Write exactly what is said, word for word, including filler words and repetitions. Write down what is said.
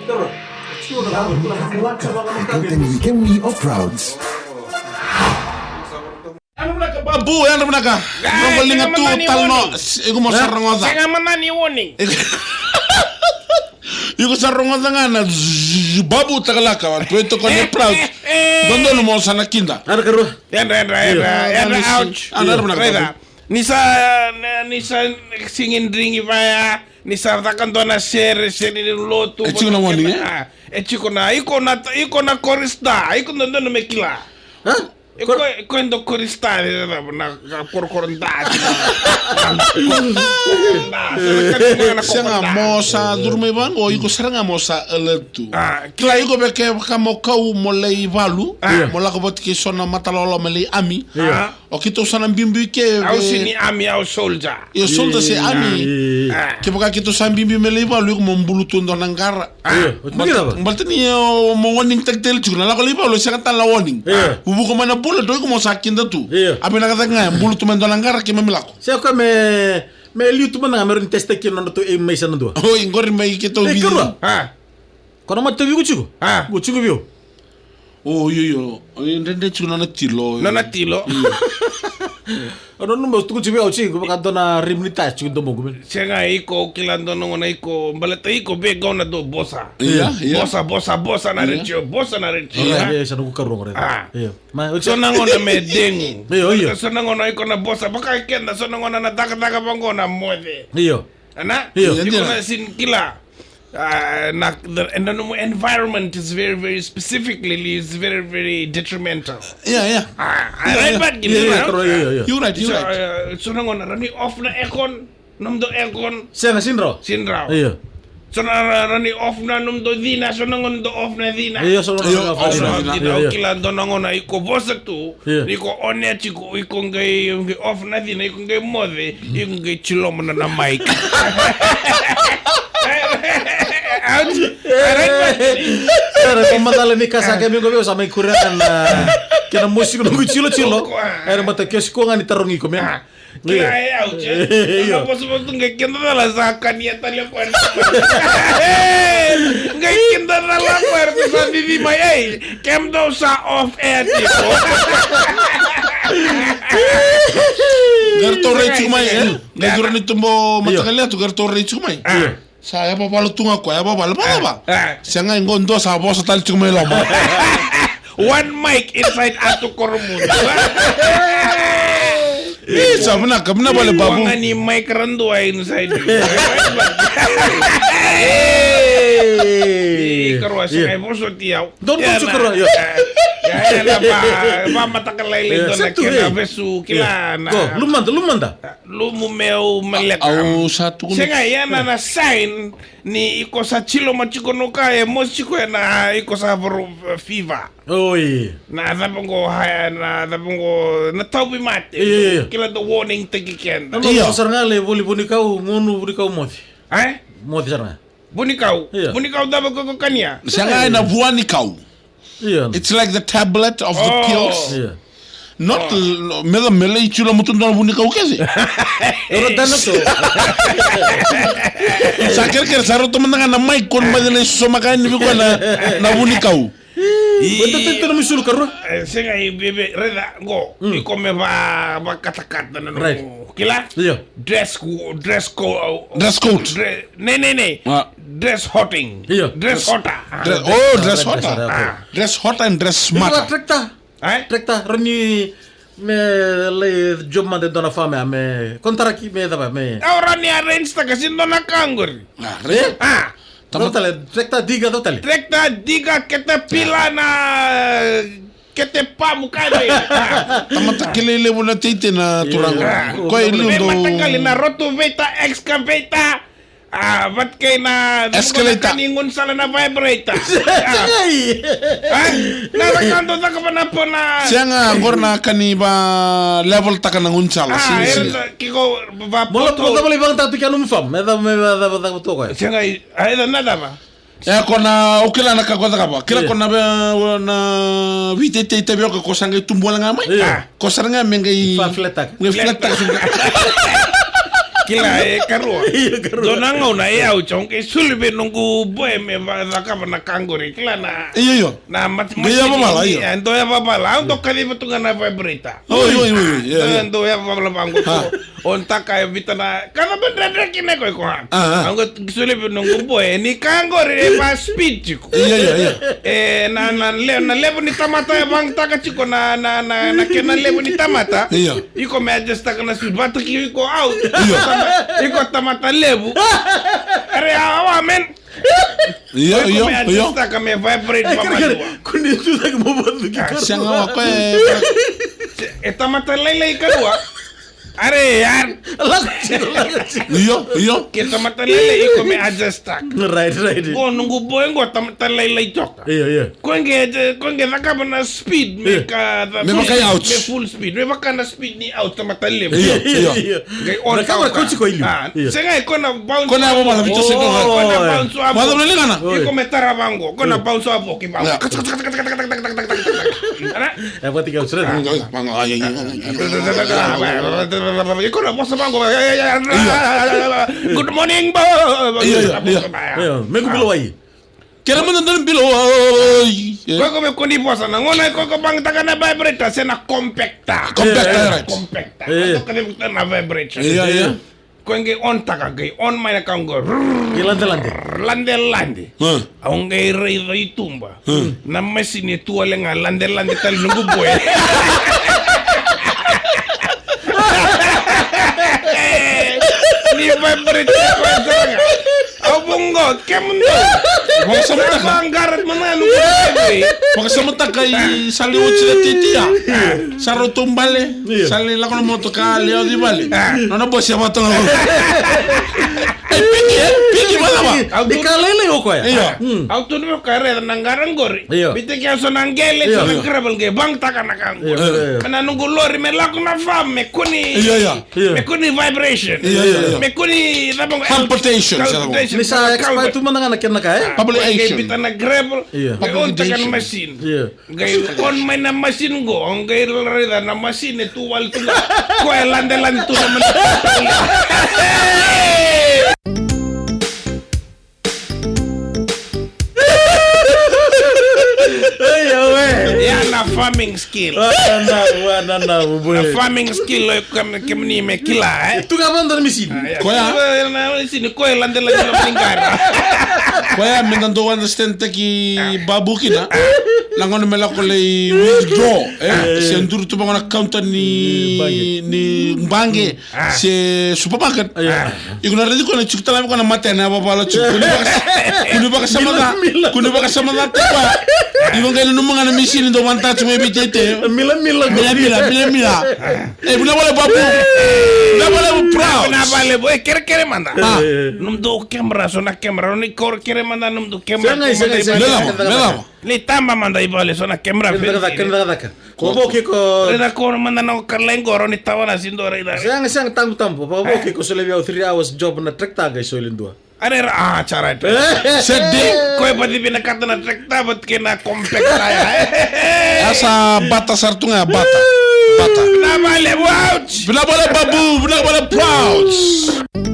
Golden Weekend, we are proud. Babu, yadra vinaka. Rogo liga tu, talno. Iko mo sa rogoca. Sega manani warning. Iko sa rogoca ga na zzz, Babu takalaka, wa, tu e toko ni proud. Dodonu mo sa na kida. Ara karua. Yadra, yadra, yadra, yadra, ouch. Ana, ara vinaka, Babu. Ni sa, ni sa singing dringi vaya, ni sa caka dua na sere, sere ni lotu. E tiko na warning, e? Ah, e tiko na, iko na, iko na korista, iko dodonu me kila. Ha? E ko, e ko endo korista, e, na, na, na korokoro da, na, na, na, sega mo sa curu mai vaqo, iko sara ga mo sa alert tu. Ah, kila iko veke vaka mo kau mo lai valu, ah, mo lako vata kei so na matalolo me lai ami. Ah. O keitou sa na biubiu ke. Au ve- sini ami, au soldier. Io, soldier se ami. Ah. Kevaka keitou sa biubiu me lai valu, iko mo bulu tu dua na qara. Ah. Io, o tu kina va? Baleta ni, o, mo warning taki tale tiko, na lako lai valu, sega tale na warning. Io. Vuvuka mai na bullet, o iko mo sa kida tu. Io. A vinaka cake ga, bulu tu mai dua na qara, keimami lako. Se o koya me, me liu tu mada ga, me rawa ni test taki na nodratou aim mai sa na dua. Oi, qori mai keitou vici. Karua. Ah. Ko na mata tauvi iko tiko? Ah. Iko tiko vei au. O, io, io. O, e dredre tiko na nona tilo. Nona tilo. Io. O na numa tuku tiko vei au tiko, vaka dua na rim ni taya tiko domoqu me. Sega, iko kila dua na gauna iko, baleta iko vei gauna dau bosa. Ia, ia. Bosa, bosa, bosa na retio, bosa na retio. Ia, ia, sa noqu karua qori. Ah. Ia. Ma, so na gauna me degu. Io, io. So na gauna iko na bosa, vaka keda, so na gauna na cakacaka vaqo na moce. Io. Ana? Io. Iko na sin kila. Ah, na, the, and the environment is very, very specifically, is very, very detrimental. Yeah, yeah. Ah, yeah, right, yeah. But yeah, yeah, yeah, yeah, yeah. You're right, you're right. So, uh, so na gauna rawa ni off na aircon, nomudou aircon. Sega, sini rawa. Sini rawa. Yeah. So na ra-, rawa ni off na nomudou cina, so na gauna dou off na cina. Yeah, so na gauna off na cina. Yeah, yeah. Kila dou na gauna iko vosa tu, yeah, iko on air tiko, iko qai, iko qai off na cina, iko qai moce, iko qai tiloma na, na mic. Ouch. Era ko macala ni ka sa kemi qo vei au sa mai kuria na kena mosi ko noqu tilotilo. Era mata kesi ko ga ni tarogi iko me. Kila e ouch. Io. Vosa vosa tu qai keda cala sa kania tale ko. Qai keda cala ko era sa vivi mai ei. Kemudou sa off air tiko. Qai ratou rai tiko mai, e? Qai dua na itubo mataqali yatu, qai ratou rai tiko mai. Io. Sa yavavala tu ga koya, yavavala, va, va. Sega, qo dua sa vosa tale tiko mai loma. One mic inside Atu Koromudu. E, sa vinaka, vinaka vale Babu. Dua ga ni mic ra dua inside. E, karua, sega, e vosoti au. Donu, donu, karua, io. Ia, ia, na va, va mataka lailai dua na kena vesu kila na. Go, lumada, lumada. Lumu meu maleka. Au sa tukuna. Sega, ia na, na sign ni iko sa tiloma tiko no ka e mosi tiko ena iko sa varu fever. Oi. Na cava qo, ha, na cava qo, na tauvimate. Io, io, io. Kila dau warning taki keda. Io. Sara ga le voli vunikau, gunu vunikau moce. E? Moce sara ga. Vunikau. Io. Vunikau cava ko, ko kania? Sega, ena vuanikau. Io. It's like the tablet of the pills. Io. Not l-, me da me lai tilo mutu dua na vunikau kece. Era dana so. Sa kerekere, sa roto mada ga na mic, ko ni mada na isosomaka yani vei koya na, na vunikau. Io. Io. Sega, i bebe, raica qo. Mm. Iko me va, vakatakata na nomu. Right. Kila? Io. Dress co-, dress co-, dress code. Dre-, nei, nei, nei. Ah. Dress hotting. Io. Dress hotter. Dre-, oh, dress hotter. Dress hotter, okay. Ah. Dress hotter and dress smarter. Iko tractor. E? Tractor, rawa ni me lai job mada e dua na farm ya, me kontaraki me cava, me. Au rawa ni arrange taka, sega ni dua na ka qori. Ah, re? Ah. Cava tale, tractor, digger, cava tale? Tractor, digger, caterpillar, na kete pamu ka vei. Tamata kilai levu na teitei na turaga. Io. Koya e liu dau. Mataqali na rotavator, excavator. A, vata kei na escalator. Ni gaunisala na vibrator. A. A? Na raka dau caka vana po na. Sega, qori na ka ni va level taka na gaunisala. A, sega, sega. Kiko va poto. Mo la vale vaka tu kina nomu farm. Me cava, me cava, cava tu koya. Sega, a, eda na cava. E, ko na, o kila na ka ko cakava. Kila ko na ve-, na veiteitei tavioka ko sa qai tubu wale ga mai. Io. Ko sara ga me qai. Fa flat taka. Qai flat taka. Kila e karua. Io, karua. Dua na gauna e au tau qai soli vei noqu boy me va-, cakava na ka qori. Kila na, io, io, na mat-, qai ya vavala, io. E, dua ya vavala. Au dau kaciva tu ga na vibrator. Oi, oi, oi, oi, io, io. Dua ya vavala vaqo. Ha. O taka e vita na, ka na ba dredre kina ko iko, ha. Ah, ah. Au qai soli vei noqu boy, ni ka qori e va speed tiko. Io, io, io. E, na, na le-, na levu ni tamata e vaqataka tiko na, na, na, na kena levu ni tamata. Io. Iko me adjust taka na speed, vata kei iko out. Io. Iko tamata levu. Are, awa, man. Io, iko io, me adjust taka me vibrate. E, kere, kere. Ko ni tu taka mo vatu ki kara. Sega wa ko e. E tamata lailai karua. Are, yar. Io, io. Ke tamata lailai, iko me adjust taka. Right, right. Qo noqu boy qo tamata lailai toka. Io, io. Ko qai, ko qai cakava na speed, me ka, me vaka out. Me full speed, me vaka na speed ni out, tamata levu. Io, io. Qai on taka. Sega, ko na bounce. Ko na bounce. Iko me tara vaqo, ko na bounce vaqo, ki vaqo. Ana? E vati ka usreta. Iko na vosa vaqo. Good morning, bo. Io, io, io. Io, me ku bilo wai. Kere mada dua na bilo wai. Ko iko me kua ni vosa na gauna ko iko vaqataka na vibrator se na compactor. Compactor, right. Compactor. Io. Ko iko me na vibrator. Io, io. Ko qai on taka, qai on mai na ka qo. Qai ladelade. Ladelade. Au qai raica i tuba. Na masini e tu wale ga, ladelade tale noqu boy. Ni vibrate ko e sara ga. Au vaqo, kemudou. Vakasamataka. Sa vaqara mada noqu boy. Vakasamataka i sala ni oti na titi ya. Sa rau taubale. Io. Sa lai lako na motoka, lai yaco i vale. Nona bosi a vatoga. E piki, e piki, vacava? Ni ka lailai o koya. Io. Au tu ni o koya raica na qara qori. Io. Bitaki a so na qele, so na gravel qai vaqataka na ka qori. Io, io, io. Me na noqu lori, me lako na farm, me kua ni, io, io, me kua ni vibration. Io, io, io. Me kua ni cava qo, palpitation. Ni sa expire tu mada ga na kena ka, e? Palpitation. Qai bita na gravel, qai ontaka na machine. Io. Qai on mai na machine qo, qai raica na machine e tu wale tu ga. Koya e ladelade tu na machine. Ai, awe. Ya na farming skill. Ah, na, na, na, na, na farming skill, o iko me, kemuni me kila, e? Tu ga vaqo na machine. Koya. Na machine, koya e ladelade na machine qara. Koya, me da dau understand taki babu kina. Na gauna me lako lai withdraw, e? Se duri tu vaqo na counter ni, ni baqe. Se supermarket. Iko na raici koya na tiko tale mai koya na mate na vavala tiko. Kua ni vaka-, kua ni vakasama ca. Kua ni vakasama ca tiko. Iko qai nanuma ga na misini dau vata tiko mai vei tete. Mila, mila, mila, mila. E, vinaka vakalevu babu. Vinaka vakalevu, proud. Vinaka vakalevu, e, kerekere mada. Nomudou camera, so na camera, ni koro kere mada nomudou camera. Sega, sega, sega. Me lava, me lava. Ni taba mada i vale, so na camera. Kena cakacaka, kena cakacaka. Ko vo kiko. Raica ko mada na kalai qo, ni tawa na sido raica. Sega, sega, tabu, tabu. Ko vo kiko, so levu au three hours job na tractor qai soli dua. Are ra, ah, it's alright. Set day. Ko e vati vinakata na tractor, vata kei na compactor ya, e. Asa bata sara tu ga, bata. Bata. Vinaka vakalevu, ouch. Vinaka vakalevu babu, vinaka vakalevu, proud.